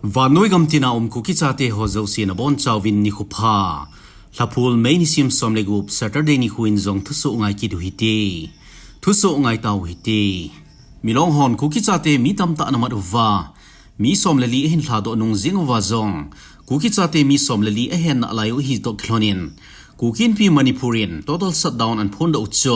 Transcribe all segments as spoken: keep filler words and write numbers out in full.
Vannoi gamtina um Kuki chate ho jouse nabonchauvin nikho pha. Lhaphul May nisim som le gup Saturday nikho in jong thusoh ngai kit u hite. Thusoh ngai tau hite. Milong hon Kuki chate mi tamtah ana mat uva, mi som le li ahin lhadoh nung jing uva jong, Kuki chate mi som le li ahen nalai u ahi toh kilhon in, Kuki Inpi Manipur in total shutdown ana phondoh u chu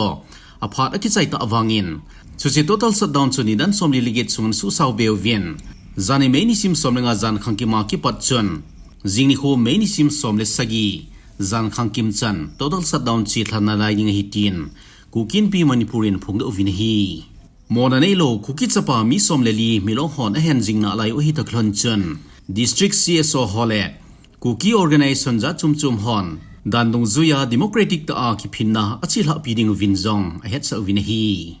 aphat akichai tah vangin, chuche total shutdown chu nidan som li le get sung ana suhsao be uvin, janhi May nisim som le nga jan khangkim a kipat chun, jing nikho May nisim som le sagi jan khangkim chan total shutdown chelha nalai ding ahi tin, Kuki Inpi Manipur in aphongdoh uvin ahi. Mona neilou Kuki chapa mi som le li Milong hon ahen jing nalai u ahi toh kilhon chun, District C S O ho le Kuki organization jat chom chom hon dan dungjuia democratic tah a kiphinna achelhahpi ding uvin jong ahetsah uvin ahi.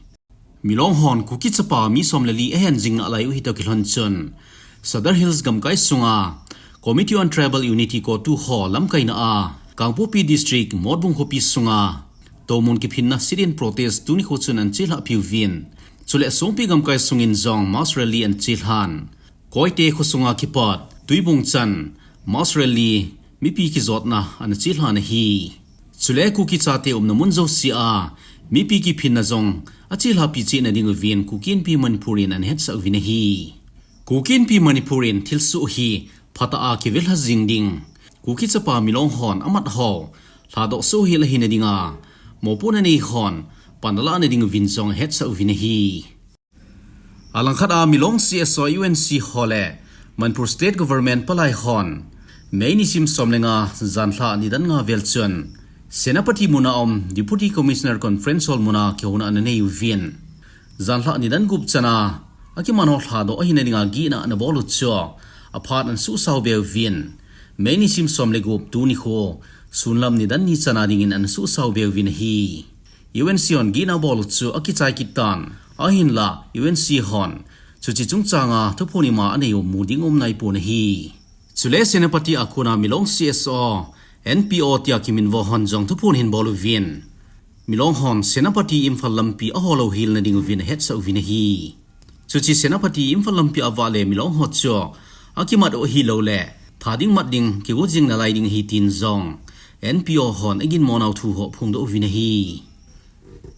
Milong hon Kuki chapa mi som le li ahen jing nalai u ahi toh kilhon chun, Sadar Hills gamkai sunga Committee on Tribal Unity CoTU ho lamkaina a Kangpokpi District Motbung khopi sunga Toumun kiphinna sit-in protest tuni nikho chun ana chelhahpi uvin, chule Songpi gamkai sungin jong mass rally ana chelhan, Koite khosunga kipat Tuibung chan mass rally mipi kijotna ana chelhan ahi. Chule Kuki chate umna mun jouse a mipi kiphinna jong achelhahpi cheh na ding uvin Kuki Inpi Manipur in ana hetsah uvin ahi. Kuki Inpi Manipur in thilsoh hi phatah a kivelha jing ding, Kuki chapa Milong hon amat ho lhadoh soh hel ahi na dinga mopohna nei hon pan alah na ding uvin jong ahetsah uvin ahi. Alangkhat a Milong C S O U N C ho le Manipur State Government palai hon May nisim som le nga janhi nidan nga vel chun Senapati muna um Deputy Commissioner Conference Hall muna kihouna ana nei uvin, janhi nidan gup chana akiman ho lhadoh ahi na dinga gihna ana bol u chu aphat ana suhsao be uvin, May nisim som le gup tuni nikho sunlam nidan ni chana dingin ana suhsao be uvin ahi. U N C hon gihna bol u chu akichai kit tan, ahinla U N C hon chuche chungchanga thuphon ima anei u mu ding um naipon ahi. Chule Senapati a kona Milong C S O, N P O tia kiminvo hon jong thuphon ahin bol uvin, Milong hon Senapati Imphal lampi aholou hel na ding uvin ahetsah uvin ahi. Chuche Senapati Imphal lampi avah le Milong ho chu akimat u ahilou le tha ding mat ding kigo jing nalai ding ahi tin jong N P O hon aginmo nau thu ho aphongdoh uvin ahi.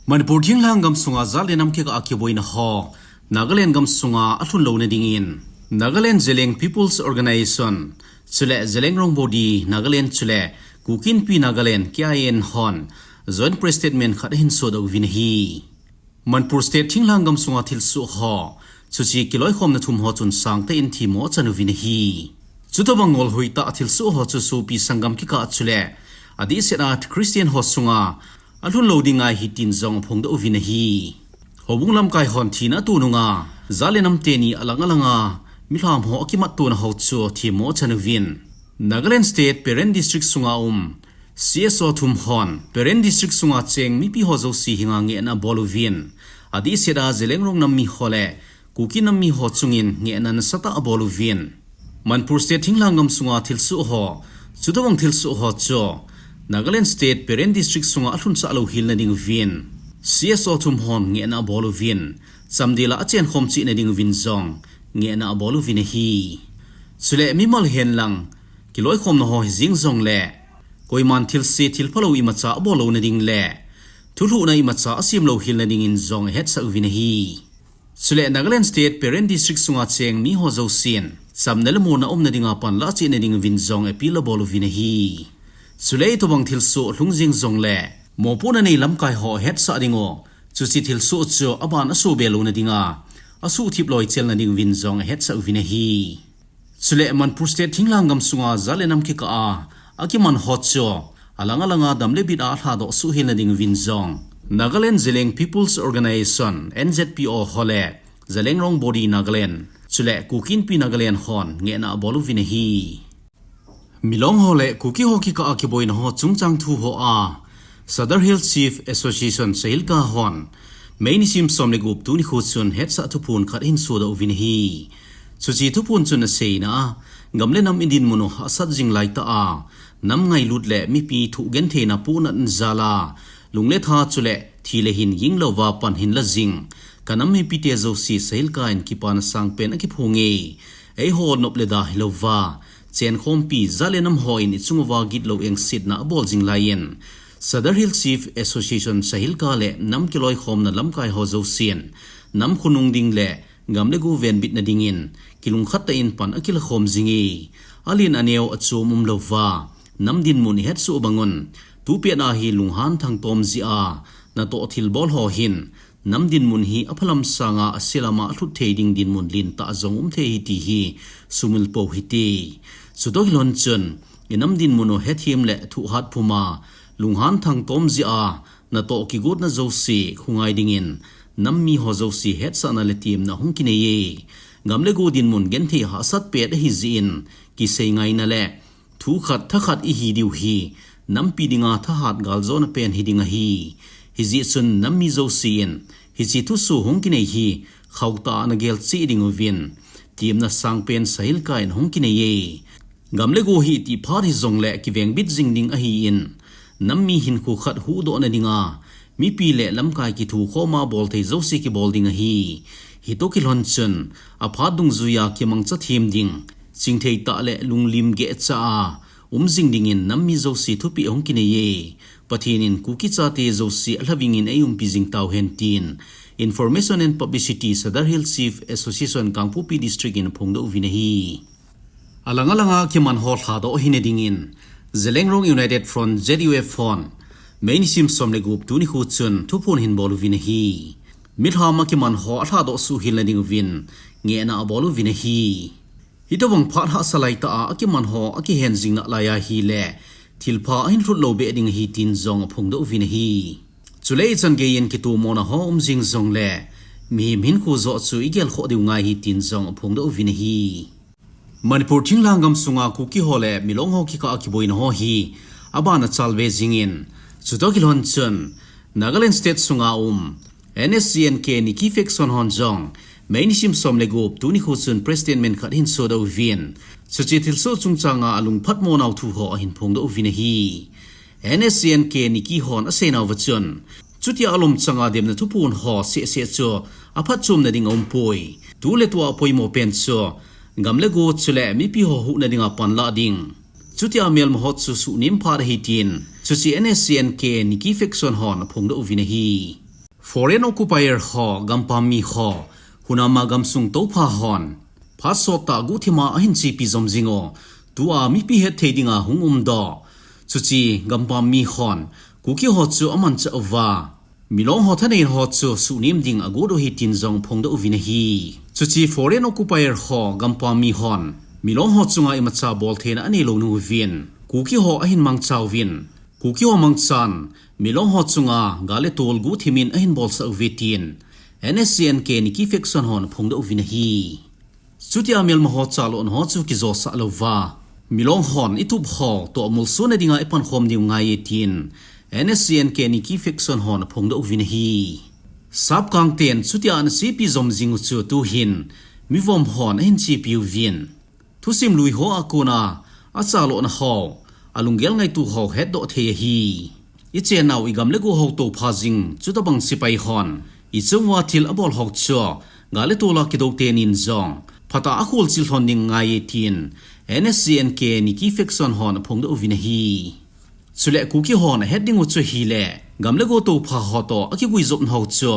Manipur thinglhang gam sunga jat le nam kikah a kiboina ho Nagaland gam sunga alhun lou na dingin Nagaland Zeliang People's Organization chule Zeliangrong Body Nagaland chule Kuki Inpi Nagaland, K I N, hon joint press statement khat ahin sodoh uvin ahi. Manipur State thinglhang gam sunga thilsoh ho, chuche kiloikhomna thum ho chun sangtah in themmo achan uvin ahi. Chutobang ngolhoi tah a thilsoh ho chu sopi sanggam kikah chule adehset a Christian ho sunga alhun lou ding ahi tin jong aphongdoh uvin ahi. Houbung lamkai hon thina ato nunga jat le nam teni alang alanga milham ho akimat tona ho chu themmo achan uvin, Nagaland State Peren District sunga um C S O thum hon Peren District sunga cheng mipi ho jouse henga ngehna abol uvin, adehset a Zeliangrong nam mi ho le Kuki nam mi ho chungin ngehna nasatah abol uvin, Manipur State thinglhang gam sunga thilsoh ho, chutobang thilsoh ho chu Nagaland State Peren District sunga alhunsah lou hel na ding uvin C S O thum hon ngehna abol uvin, chamdel a achenkhom cheh na ding uvin jong ngehna abol uvin ahi. Chule mimal hen lang kiloikhomna ho hijing jongle koiman thilse thilphalou imacha abol lou na ding le thulhuhna imacha asem lou hel na dingin jong ahetsah uvin ahi. Chule Nagaland State Peren District sunga cheng mi ho jousen chamna le muonna umna dinga panlah cheh na ding uvin jong appeal abol uvin ahi. Chule itobang thilsoh lhung jeng jongle mopohna nei lamkai ho ahetsah ding u, chuche thilsoh chu aban asoh be lou na dinga asuhthip loichel na ding uvin jong ahetsah uvin ahi. Chule Manipur State thinglhang gam sunga jat le nam kikah a akiman ho chu alang alanga dam le bit a alhadoh soh hel na ding uvin jong Nagaland Zeliang People's Organization, N Z P O ho le Zeliangrong Body Nagaland chule Kuki Inpi Nagaland hon ngehna abol uvin ahi. Milong ho le Kuki ho kikah a kiboina ho chungchang thu ho a Sadar Hills Chief Association, SAHILCA hon May nisim som le gup tuni nikho chun hetsah thuphon khat ahin sodoh uvin ahi. Chuche thuphon chun aseina a, gam le nam idinmun u hahsat jing laitah a, nam ngailut le mipi thohgentheina pohnat jal a, lung le tha chule thi le hin ging louva pan hin la jing ka nam mipite jouse SAHILCA in kipana sangpen akiphong e, eiho nop le da hilouva, chenkhompi jat le nam hon ichung uva gitlou engsetna abol jing laiyin, Sadar Hills Chief Association SAHILCA le nam kiloikhomna lamkai ho jousen, nam khonung ding le gam le go venbitna dingin, kilungkhat tah in pan akilakhom jing e. Alen aneo achom umlouva, nam dinmun ihetsoh bangun, tupet a hi lunghan thangtom jeh a natoh thilbol ho hin, nam dinmun hi aphalam sanga aselama alhut thei ding dinmun lentah jong um thei ahi ti hi sumil pou hite. Chutoh kilhon chun, inam dinmun u hethem le thohhat puma, lunghan thangtom jeh a natoh kigotna jouse khongai dingin, nam mi ho jouse hetsahna le temna hung kinei e. Gam le go dinmun genthei hahsat pet ahi jeh in, kisei ngaina le thu khat tha khat ihi diu hi, nampi dinga thahat galjona pen hiding ahi. Hijeh chun nam mi jousen, hiche thusoh hung kinei hi, khauh tah a nagel cheh ding uvin, temna sangpen SAHILCA in hung kinei e. Gam le go hi itih phat hijongle kivengbit jing ding ahin, nam mi hinkho khat huhdohna dinga, mipi le lamkai kithukhoma bolthei jouse kibol ding ahi. Hitoh kilhon chun, aphat dungjuiya kimangcha them ding, chingthei tah le lunglim gehcha a um jing dingin nam mi jouse thupeh hung kinei e. Pathen in Kuki chate jouse alhaving in eiumpi jing tauhen tin, Information and Publicity, Sadar Hills Chief Association, Kangpokpi District in aphongdoh uvin ahi. Alang alanga kiman ho lhadoh hina dingin, Zeliangrong United Front, Z U F hon, May nisim som le gup tuni nikho chun thuphon ahin bol uvin ahi. Milham a kiman ho alhadoh suhhilna ding uvin, ngehna abol uvin ahi. Hitobang phat hahsa laitah a akiman ho akihen jing nalai ahile, thilpha ahin lhut lou beh ding ahi tin jong aphongdoh uvin ahi. Chule ichan geiyin kitomona ho um jing jongle, mihem hinkho joh chu igelkhoh diu ngai ahi tin jong aphongdoh uvin ahi. Manipur thinglhang gamsunga Kuki ho le Milong ho kikah a kiboina ho hi aban achalbe jingin, chutoh kilhon chun Nagaland State sunga um N S C N K Niki faction hon jong May nisim som le gup tuni nikho chun press statement khat ahin sodoh uvin, chuche thilsoh chungchanga alungphatmo nau thu ho ahin phongdoh uvin ahi. N S C N K Niki hon aseinauva chun, chutia alom changa demna thuphon ho sehseh chu aphatchomna ding aumpoi. Tuletua apoimo pen chu gam le go chule mipi ho huhna dinga panlah ding, chutia melma ho chu suhnem phat ahi tin, chuche N S C N K Niki faction hon aphongdoh uvin ahi. Foreign occupier ho, gampam mi ho, hunama gamsung toupha hon phat sottah guhthima ahin chepi jom jing u, tua mipi hetthei dinga hung umdoh, chuche gampam mi hon Kuki ho chu amanchah uva, Milong ho thaneina ho chu suhnem ding agot u ahi tin jong phongdoh uvin ahi. Chuche foreign occupier ho, gampam mi hon Milong ho chunga imacha boltheina aneilou nung uvin, Kuki ho ahin mangchauvin, Kuki ho mangchan Milong ho chunga gal le tol guhthimin ahin bolsah uve tin, N S C N K Niki faction hon aphongdoh uvin ahi. Chutia melma ho chalona ho chu kijosah louva, Milong hon itup ho toh amulsona dinga ipankhom diu ngai e tin, N S C N K Niki faction hon aphongdoh uvin ahi. Sapkang ten chutia anachepi jom jing u chu tuhin mivom hon ahin chepi uvin, thusim lui hoa kona achalona ho, alunggel ngaitu ho hetdoh thei ahi. Ichennau igam le go ho toupha jing chutabang sepai hon ichung uva thil abol ho chu gal le tola kidou tenin jong phatah a kholchil lhon ding ngai e tin, N S C N K Niki faction hon aphongdoh uvin ahi. Chule Kuki hon ahet ding u chu ahile, gam le go toupha ho toh akiguijopna ho chu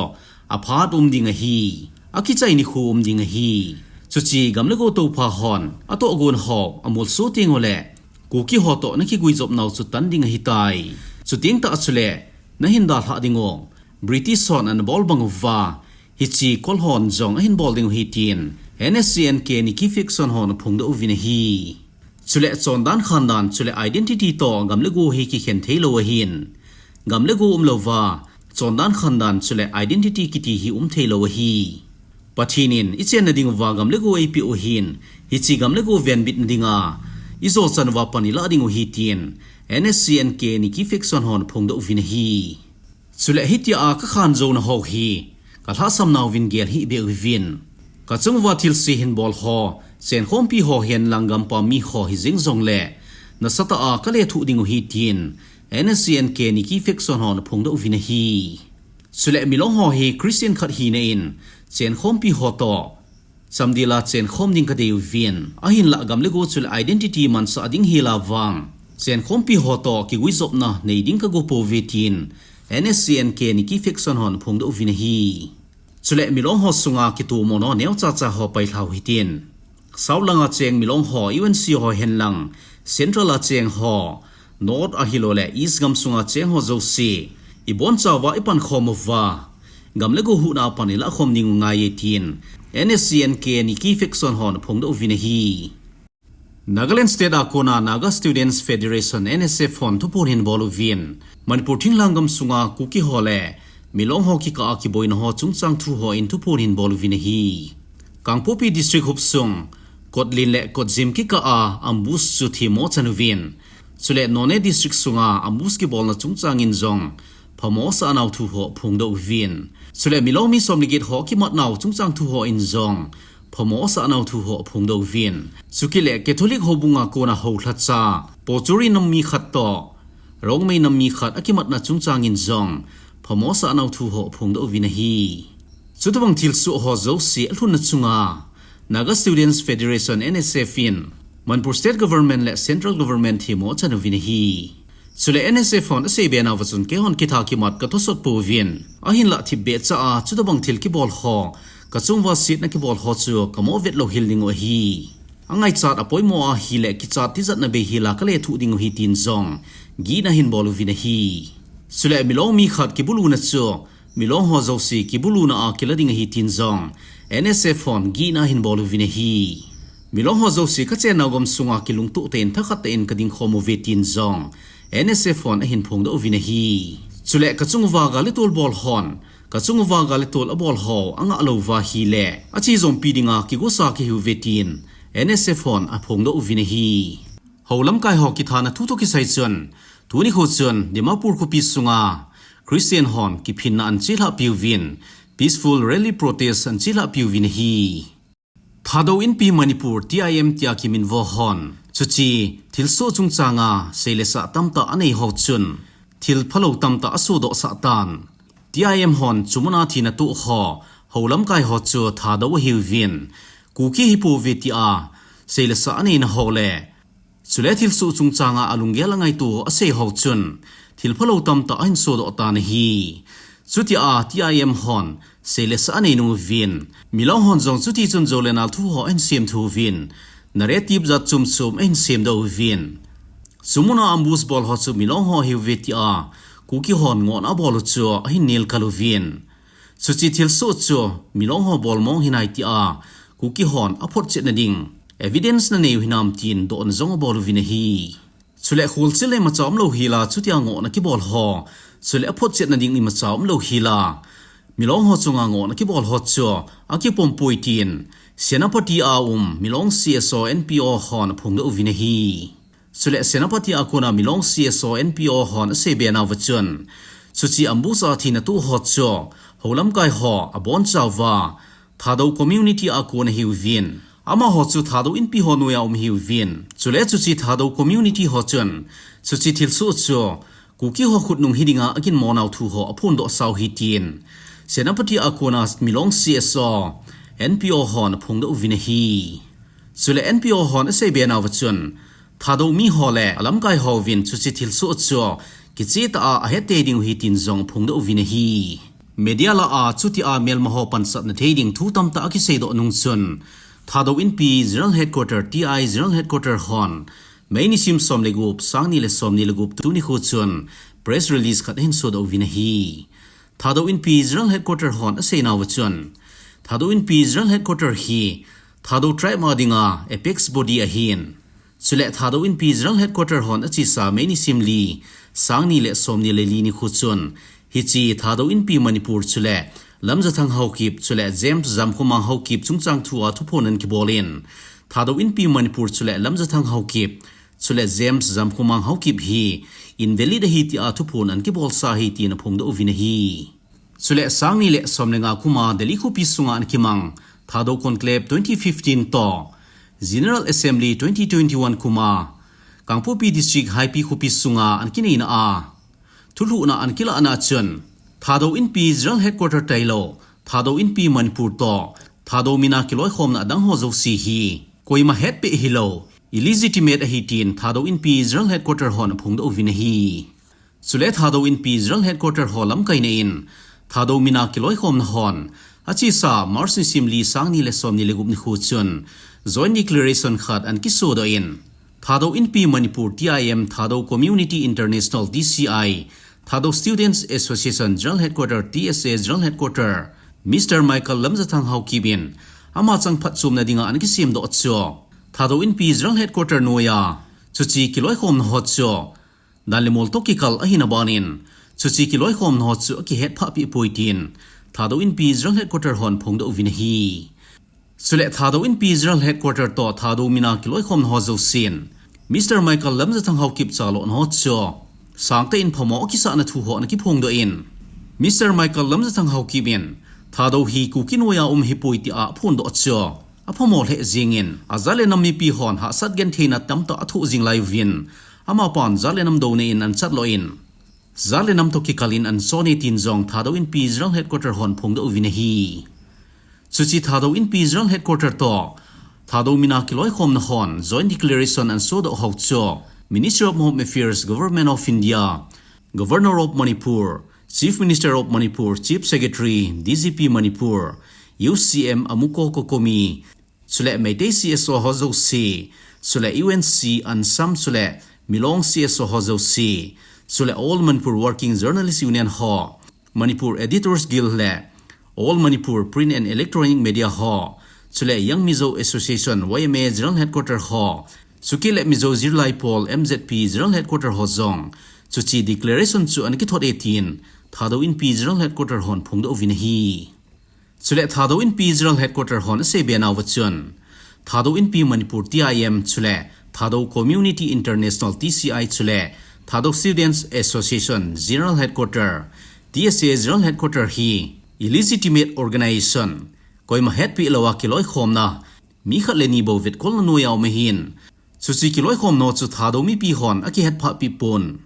aphat um ding ahi, akichai nikho um ding ahi. Chuche gam le go toupha hon atohgon ho amulso teng ule, Kuki ho toh nakiguijopnau chu tan ding ahitai. Chuteng tah chule nahin dalhah ding u, British hon anabol bang uva hiche kol hon jong ahin bol ding u ahi tin, N S C N K Niki faction hon aphongdoh uvin ahi. Chule chondan khandan, chule identity toh gam le go hi kikhen theilou ahin, gam le go umlouva chondan khandan chule identity kiti hi um theilou ahi. Pathen in ichenna dinguva gam le go eipeh u ahin, hiche gam le go venbitna dinga ijochan uva pan ilah ding u ahi tin, N S C N K Niki faction hon aphongdoh uvin ahi. Chule hitia kakhan jouna ho hi kalhahsam nauvin gel hih beh uvin. Kachung uva thilse hinbol ho, chenkhompi ho hihen lang gampam mi ho hijeng jongle, nasatah a kalethuh ding u ahi tin, N S C N K Niki faction hon aphongdoh uvin ahi. Chule Milong ho hi Christian khat hina in, chenkhompi ho toh Chamdel a chenkhom ding kadei uvin, ahinlah gam le go chule identity mansah ding hila vang chenkhompi ho toh kiguijopna nei ding kago pouve tin N S C N K Niki faction hon aphongdoh uvin ahi. Chule Milong ho sunga kitohmo neocha cha ho pailhau hitin, South langa cheng Milong ho U N C ho henlang, Central a cheng ho, North ahilouleh East gam sunga cheng ho jouse, ibonchauva ipankhom uva, gam le go huhna pan ilahkhom ding u ngai e tin N S C N K Niki faction hon aphongdoh uvin ahi. Nagaland State a kona Naga Students Federation, N S F hon thuphon ahin bol uvin, Manipur thinglhang gam sunga Kuki ho le Milong ho kikah a kiboina ho chungchang thu hon thuphon ahin bol uvin ahi. Kangpokpi District hopsung, Kotlen le Kotjim kikah a ambush chu themmo achan uvin, chule Noney District sunga ambush kibolna chungchang in jong phamo asah nau thu ho aphongdoh uvin, chule Milong mi som le get ho akimat nau chungchang thu hon jong phamo asah nau thu ho aphongdoh uvin, chukit le Catholic houbung a kona houlhacha Pochuri nam mi khat toh Rongmei nam mi khat akimatna chungchang in jong phamo asah nau thu ho aphongdoh uvin ahi. Chutobang thilsoh ho jouse alhunna chunga Naga Students Federation, N S F in Manipur State Government le Central Government themmo achan uvin ahi. Chule N S F hon aseibe nauva chun keihon kitha kimat kathosot pouvin, ahinlah thipbeh cha a chutobang thil kibol ho, kachunguva setna kibol ho chu kamo vet louhel ding u ahi. Angaichat apoimo ahile kichat tijatna bei hila kalethuh ding u ahi tin jong gihna ahin bol uvin ahi. Chule Milong mi khat kibuluna chu Milong ho jouse kibuluna a kila ding ahi tin jong N S F hon gihna ahin bol uvin ahi. Milong ho jouse kachen nau gam sunga kilungtoh tah in thakhat tah in kadingkhom uve tin jong N S F hon ahin phongdoh uvin ahi. Chule kachunguva gal le tol bol hon, kachunguva gal le tol abol ho angah louva ahile ache jompi dinga kigosa kahiuve tin N S F hon aphongdoh uvin ahi. Hou lamkai ho kithana thu toh kisai chun, tuni kho chun Dimapur khopi sunga Christian hon kiphinna ahin chelhah piuvin, peaceful rally protest ahin chelhah piuvin ahi. Thadou Inpi Manipur, T I M tia kiminvo hon, chuche thilsoh chungchanga seilesah tamtah anei ho chun thil phalou tamtah asodoh sah tan. T I M hon chumuna thina toh ho, hou lamkai ho chu Thadou ahiuvin, Kuki hipouve tia seilesah aneina ho le chule thilsoh chungchanga alunggel angaito asei ho chun thil phalou tamtah ahin sodoh tan ahi. Chutia T I M hon seilesah anei nung uvin, Milong hon jong chuti chun jou le nal thu ho ahin sem thou vin, narrative jat chom chom ahin semdoh uvin, chumuna ambush bol ho chu Milong ho ahiuve tia Kuki hon ngohna abol u chu ahin nelkal uvin, chuche thilsoh chu Milong ho bol mong hinai tia Kuki hon aphotchetna ding evidence nanei u hinam tin dohna jong abol uvin ahi. Chule kholchil le imacha umlou hila chutia ngohna kibol ho, chule aphotchetna ding imacha umlou hila Milong ho chunga ngohna kibol ho chu akipom poi tin Senapati a um Milong C S O N P O hon aphongdoh uvin ahi. Chule Senapati a kona Milong C S O N P O hon aseibe nauva chun, chuche ambush a thina toh ho chu hou lamkai ho abonchauva Thadou community a kon ahiuvin, amaho chu Thadou Inpi ho noiya um ahiuvin, chule chuche Thadou community ho chun chuche thilsoh chu Kuki ho khutnung hidinga aginmo nau thu ho aphondoh sau ahi tin Senapati a kona Milong C S O N P O hon aphongdoh uvin ahi. Chule N P O hon aseibe nauva chun, Thadou mi ho le alamkai hovin chuche thilsoh chu kichehtah a ahetthei ding u ahi tin jong aphongdoh uvin ahi. Media lah a chutia melma ho pansatna thei ding thu tamtah akiseidoh nung chun, Thadou Inpi General Headquarter, T I General Headquarter hon May nisim som le gup, sang ni le som ni le gup tuni kho chun press release khat ahin sodoh uvin ahi. Thadou Inpi General Headquarter hon asei nauva chun, Thadou Inpi General Headquarter hi Thadou tribe a dinga apex body ahin, chule Thadou Inpi General Headquarter hon achesa May nisim li, sang ni le som ni le li nikho chun, hiche Thadou Inpi Manipur chule Lamjathang Haokip chule James Jamkhomang Haokip chungchang thua thuphon ahin kibol in, Thadou Inpi Manipur chule Lamjathang Haokip chule James Jamkhomang Haokip hi invalid ahi tia thuphon ahin kibolsa ahi tin aphongdoh uvin ahi. Chule sang ni le som le nga kuma Delhi khopi sunga ahin kimang Thadou Conclave twenty fifteen toh General Assembly twenty twenty-one kuma Kangpokpi District Haipi khopi sunga ahin kineina a thulhuhna ahin kilahna chun, Thadou Inpi General Headquarter tailou, Thadou Inpi Manipur toh Thadou mina kiloikhomna adang ho jouse hi koima hetpeh hilou, illegitimate ahi tin Thadou Inpi General Headquarter hon aphongdoh uvin ahi. Chule Thadou Inpi General Headquarter ho lamkaina in Thadou mina kiloikhomna hon achesa March nisim li, sang ni le som ni le gup nikho chun Joint Declaration khat ana kisodoh in, Thadou Inpi Manipur T I M, Thadou Community International T C I, Thadou Students Association General Headquarter T S A General Headquarter Mister Michael Lamjathang Haokip in ama chang phatchomna dinga ana kisemdoh chu Thadou Inpi General Headquarter noiya chuche kiloikhomna ho chu dan le mol toh kikal ahina banin, chuche kiloikhomna ho chu akihetphah peh poi tin Thadou Inpi General Headquarter hon phongdoh uvin ahi. Chule Thadou Inpi General Headquarter toh Thadou mina kiloikhomna ho jousen Mister Michael Lamjathang Haokip chalona ho chu sangtah in phamo akisahna thu ho ana kiphongdoh in, Mister Michael Lamjathang Haokip in Thadou hi Kuki noiya um ahipoi tia aphondoh chu aphamo lheh jengin, ajat le nam mipi hon hahsat gentheina tamtah athoh jing lai uvin, amapan jat le nam douna in ana chat loh in, jat le nam toh kikal in ana chon e tin jong Thadou Inpi General Headquarter hon phongdoh uvin ahi. Chuche Thadou Inpi General Headquarter toh Thadou mina kiloikhomna hon Joint Declaration ana sodoh ho chu Ministry of Home Affairs, Government of India, Governor of Manipur, Chief Minister of Manipur, Chief Secretary, D G P Manipur, U C M Amuko Kokomi, chule Meitei C S O ho jouse, chule U N C, ANSAM, chule Milong C S O ho jouse, chule All Manipur Working Journalist Union ho, Manipur Editors Guild le All Manipur Print and Electronic Media ho, chule Young Mizo Association, Y M A, General Headquarter ho, chukit le Mizo Zirlai Pawl, M Z P, General Headquarter ho jong chuche declaration chu ana kithot e tin Thadou Inpi General Headquarter hon phongdoh uvin ahi. Chule Thadou Inpi General Headquarter hon aseibe nauva chun, Thadou Inpi Manipur T I M chule Thadou Community International T C I chule Thadou Students Association General Headquarter, T S A General Headquarter hi illegitimate organization, koima hetpeh louva kiloikhomna, mi khat le ni bou vetkolna noiya um ahin, chuche kiloikhomna chu Thadou mipi hon akihetphah peh pon,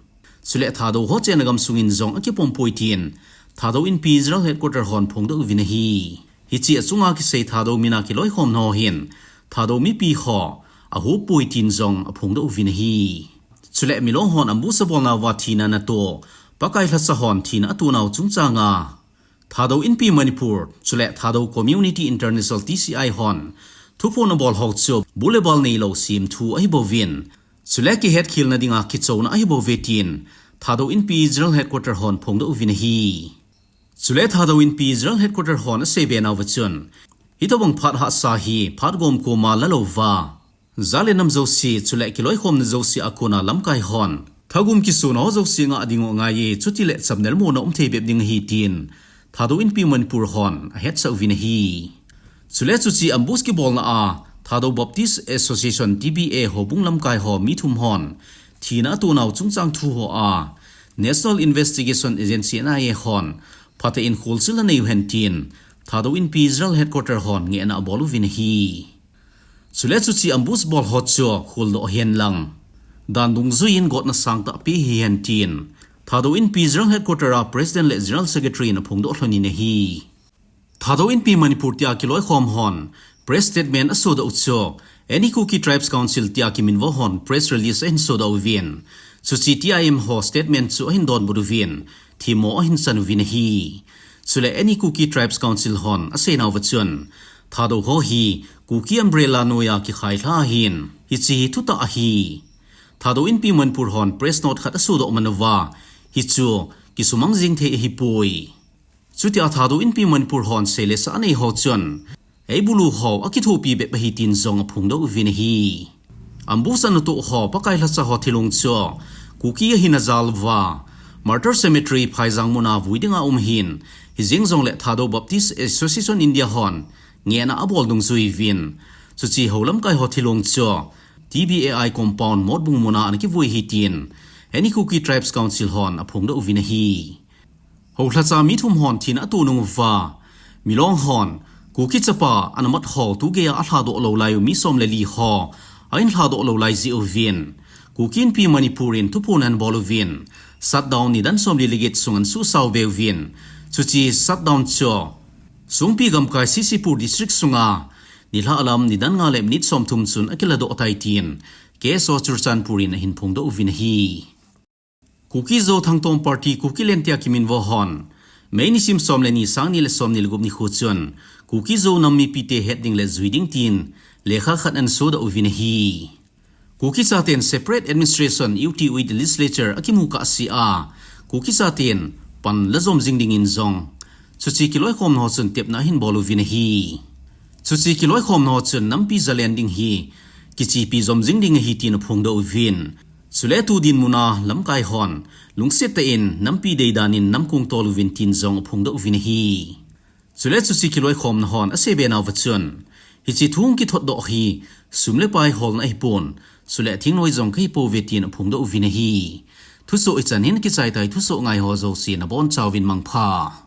chule Thadou ho chenna gamsung in jong akipom poi tin Thadou Inpi General Headquarter hon phongdoh uvin ahi. Hiche achunga kisei Thadou mina kiloikhomna ho hin Thadou mipi ho ahop poi tin jong aphongdoh uvin ahi. Chule Milong hon ambush abol nauva thina anato Pakai lhacha hon thina ato nau chungchanga Thadou Inpi Manipur, chule Thadou Community International T C I hon thuphon abol ho chu bu le bal neilou semthu ahi bouvin, chule kihetkhelna dinga kichouna ahi bouve tin Thadou Inpi General Headquarter hon phongdoh uvin ahi. Chule Thadou Inpi General Headquarter hon aseibe nauva chun, hitobang phat hahsa hi phat gomkoma lalouva, jat le nam jouse, chule kiloikhomna jouse a kona lamkai hon thagum kisona ho jouse ngah dingu angaiye, chutile chamna le monna umthei bep ding ahi tin Thadou Inpi Manipur hon ahetsah uvin ahi. Chule chuche ambush kibolna a Thadou Baptist Association, T B A, houbung lamkai ho mi thum hon thina ato nau chungchang thu hoa National Investigation Agency, N I A, hon phatah in kholchilna neiu hen tin Thadou Inpi General Headquarter hon ngehna abol uvin ahi. Chule chuche ambush bol ho chu kholdoh hen lang, dan dungjuiyin gotna sangtah pe hihen tin Thadou Inpi General Headquarter a President le General Secretary in aphongdoh lhonin ahi. Thadou Inpi Manipur tia kiloikhom hon press statement asodoh u chu Any Kuki Tribes Council tia kiminvo hon press release ahin sodoh uvin, chuche T I M ho statement chu ahin donbut uvin, themmo ahin chan uvin ahi. Chule Any Kuki Tribes Council hon aseinauva chun, Thadou ho hi Kuki umbrella noiya kikhailha ahin, hiche hi thutah ahi. Thadou Inpi Manipur hon press note khat asodoh man uva, hichu kisumang jeng thei ahipoi. Chutia Thadou Inpi Manipur hon seilesa anei ho chun, eibulu ho akithopi bep ahi tin jong aphongdoh uvin ahi. Ambush anatoh ho Pakai lhacha ho thilong chu Kuki ahina jal uva, Martyr Cemetery Phaijang muna vui dinga um ahin, hijeng jongle Thadou Baptist Association India hon ngehna abol dungjui uvin, chuche hou lamkai ho thilong chu T B A I compound Motbung muna ana kivui ahi tin Any Kuki Tribes Council hon aphongdoh uvin ahi. Houlhacha mi thum hon thina ato nung uva, Milong hon Kuki chapa anamat ho tugeiya alhadoh lou laiu mi som le li ho ahin lhadoh lou lai jeh uvin, Kuki Inpi Manipur in thuphon ahin bol uvin, shutdown nidan somli le get sung ana suhsa uvin, chuche shutdown chu Songpi gamkai C C Pur District sunga nilhah lam nidan nga le minute somthum chun akiladoh tai tin K S O Churachandpur in ahin phongdoh uvin ahi. Kuki Zo Thangtom Party Kukiland tia kiminvo hon May nisim som le ni, sang ni le som ni le gup nikho chun Kuki Zo nam mipite het ding le jui ding tin lekha khat ana sodoh uvin ahi. Kuki chaten separate administration, U T with legislature akimu kahsea, Kuki chaten pan la jom jing dingin jong chuche kiloikhomna ho chun tepna ahin bol uvin ahi. Chuche kiloikhomna ho chun nampi jalen ding hi kichepi jom jing ding ahi tin aphongdoh uvin. Chule tu dinmuna lamkai hon lungset tah in nampi deidan in nam kong tol uvin tin jong aphongdoh uvin ahi. Chule chuche kiloikhomna hon aseibe nauva chun, hiche thu hung kithotdoh hi sum le pai holna ahipon, chule thingnoi jong kahi pouve tin aphongdoh uvin ahi. Thusoh hichan hin kichai tai, thusoh ngai ho jouse nabonchauvin mangpha.